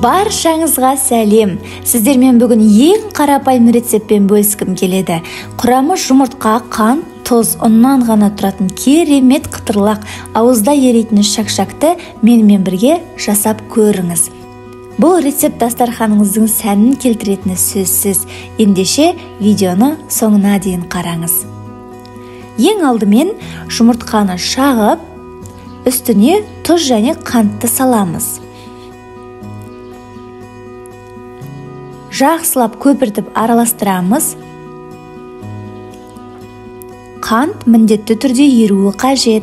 Баршаңызға сәлем. Сіздермен бүгін ең қарапайым рецептпен бөліскім келеді. Құрамы жұмыртқа, қант, тұз, ұннан ғана тұратын керемет қытырлақ, ауызда еритін шак-шакты менімен бірге жасап көріңіз. Бұл рецепт дастарханыңыздың сәнін келтіретіні сөзсіз. Ендеше видеоны соңына дейін қараңыз. Ең алдымен жұмыртқаны шағып, үстіне тұз және қантты саламыз. Жақсылап көпіртіп араластырамыз. Қант міндетті түрде еруі қажет.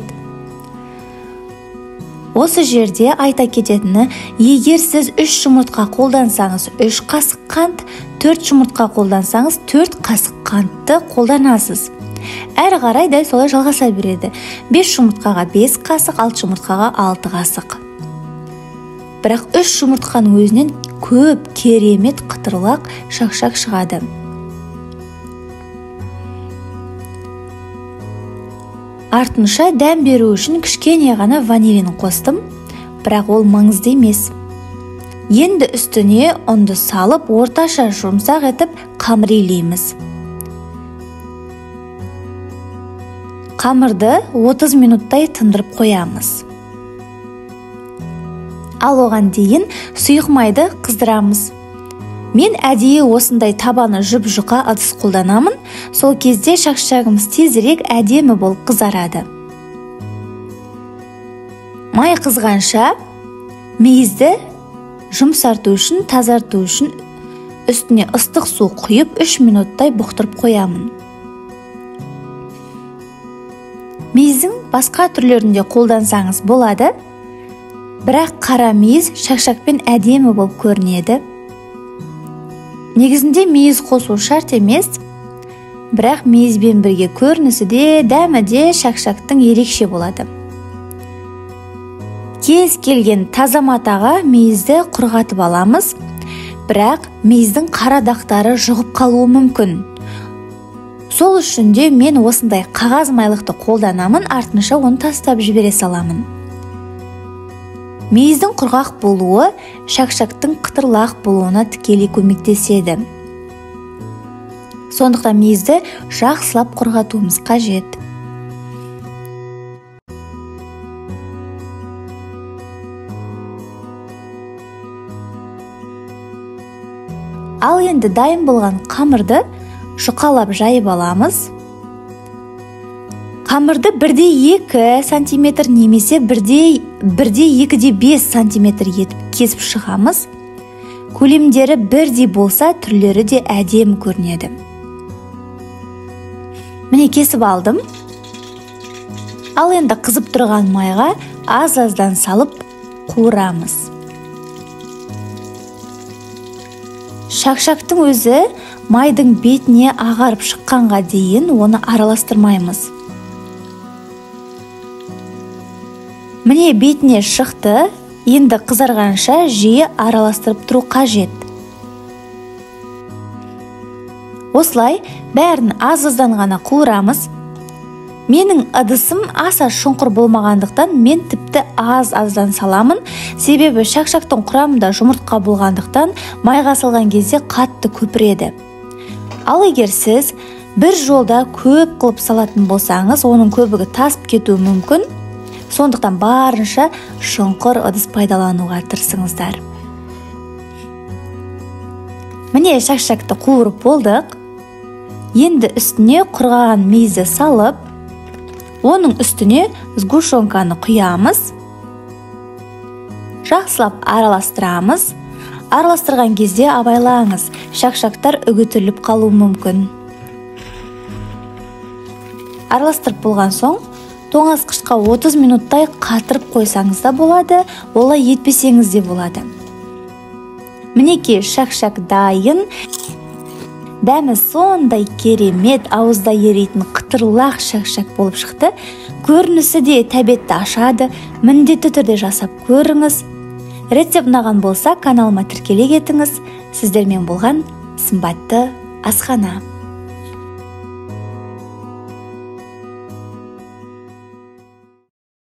Осы жерде айта кететіні, егер сіз 3 жұмыртқа қолдансаңыз 3 қасық қант, 4 жұмыртқа қолдансаңыз 4 қасық қантты қолданасыз. Әрі қарай дәл солай жалғаса береді. 5 жұмыртқаға 5 қасық, 6 жұмыртқаға 6 қасық. Бірақ 3 жұмыртқаның өзінен көп керемет қытырлақ шак-шак шығады. Артынша дәм беру үшін кішкене ғана ванилин қостым, бірақ ол маңызды емес. Енді үстіне ұнды салып, орташа жұмсақ етіп қамыр илейміз. Қамырды 30 минуттай тындырып қоямыз. Ал оған дейін сұйық майды қыздырамыз. Мен әдейі осындай табаны жұп-жұқа ыдыс қолданамын, сол кезде шак-шагымыз тезірек әдемі болып қызарады. Май қызғанша мейізді жұмсарту үшін, тазарту үшін үстіне ыстық су құйып 3 минуттай бұқтырып қоямын. Мейіздің басқа түрлерінде қолдансаңыз болады, бірақ қара мейіз шак-шакпен әдемі болып көрінеді. Негізінде мейіз қосу шарт емес, бірақ мейізбен бірге көрінісі де, дәмі де шак-шактың ерекше болады. Кез келген таза матаға мейізді құрғатып аламыз, бірақ мейіздің қара дақтары жұғып қалуы мүмкін. Сол үшін де мен осындай қағаз майлықты қолданамын, артынша оны тастап жібере саламын. Мейіздің құрғақ болуы шак-шактың қытырлақ болуына тікелей көмектеседі. Сондықтан мейізді жақсылап құрғатуымыз қажет. Ал енді дайын болған қамырды жұқалап жайып аламыз. Қамырды 1,2 сантиметр немесе 1,2-5 сантиметр етіп кесіп шығамыз. Көлемдері бірдей болса, түрлері де әдемі көрінеді. Міне кесіп алдым. Ал енді қызып тұрған майға аз-аздан салып қуырамыз. Шак-шактың өзі майдың бетіне ағарып шыққанға дейін оны араластырмаймыз. Міне бетіне шықты, енді қызарғанша жиі араластырып тұру қажет. Осылай бәрін аз-аздан ғана қуырамыз. Менің ыдысым аса шұңқыр болмағандықтан мен тіпті аз-аздан саламын, себебі шак-шактың құрамында жұмыртқа болғандықтан майға салған кезде қатты көпіреді. Ал егер сіз бір жолда көп қылып салатын болсаңыз, оның көбігі тасып кетуі мүмкін. Сондықтан барынша шұңқыр ыдыс пайдалануға тырысыңыздар. Міне шак-шакты қуырып болдық. Енді үстіне құрғаған мейізді салып, оның үстіне сгущенканы құямыз. Жақсылап араластырамыз. Араластырған кезде абайлаңыз, шак-шактар үгітіліп қалуы мүмкін. Араластырып болған соң, тоңазытқышқа 30 минуттай қатырып қойсаңыз да болады, олай етпесеңіз де болады. Мінекей шак-шак дайын. Дәмі сондай керемет, ауызда еритін қытырлақ шак-шак болып шықты. Көрінісі де тәбетті ашады. Міндетті түрде жасап көріңіз. Рецепт ұнаған болса, каналыма тіркеле кетіңіз. Сіздермен болған Сымбатты асхана.